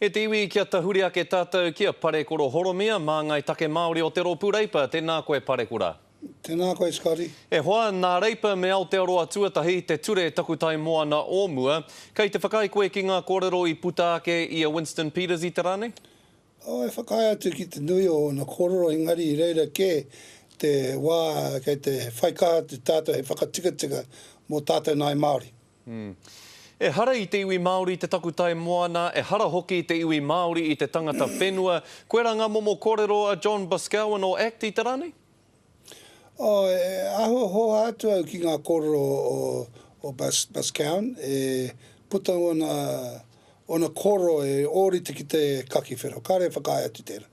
E te iwi, kia tahuri ake tātou ki a Parekoro Horomia, māngai take Māori o te Rōpū Reipa. Tēnā koe Parekura. Tēnā koe Scotty. E hoa, nā Reipa me Aotearoa Tuatahi te ture takutai moana o mua. Kei te whakaae koe ki ngā kōrero i puta ake i a Winston Peters i te rā nei? Oh, e whakaae atu ki te nui o ōna kōrero engari i reira kē te wā kei te whai kaha atu tātou hei whakatikatika mō tātou nāi Māori. Ehara i te iwi Māori te takutai moana, ehara hoki te iwi Māori i te tangata whenua. Koirā ngā momo kōrero a John Boscawen o act i te rā nei? Oh, e āhua hōhā atu au ki ngā kōrero o, o Bus, Boscawen, e puta ōna, ōna kōrero e ōrite ki te kaki whero. Kāre e whakaae atu tērā.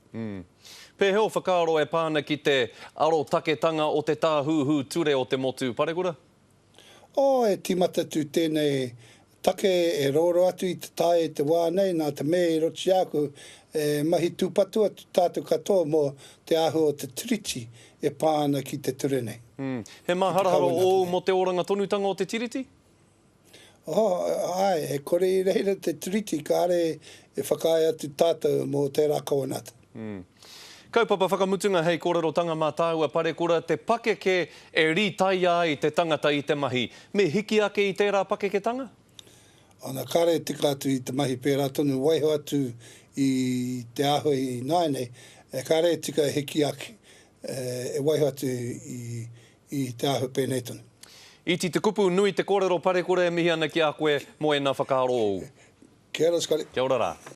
Pēhea ō whakaaro e pā ana ki te arotaketanga o te tāhuhu ture o te motu parekura? Oh, e tīmata atu tēnei take e rōro atu i te tae i te wā nei, nā te mea i roto i a aku, e mahi tūpatu atu tātou katoa mō te āhua o te Tiriti e pā ana ki te ture nei. He māharahara ōu mō te oranga tonutanga o te Tiriti? Oh, āe, e kore i reira te Tiriti, kāre e whakaae atu tātou mō tērā kawenata. Kaupapa whakamutunga hei kōrerotanga mā tāua parekura, te pakeke e rītaia ai te tangata i te mahi. Me hiki ake i tērā pakeketanga? Ana, kāre e tika atu i te mahi pērā tonu, waiho atu i te āhua ināianei, kāre e tika e hiki ake, e waiho atu i te āhua pēnei tonu. Iti te kupu, nui te kōrero parekura e mihi ana ki a koe mō ēnā whakaaro ōu. Kia ora Scotty. Kia ora rā.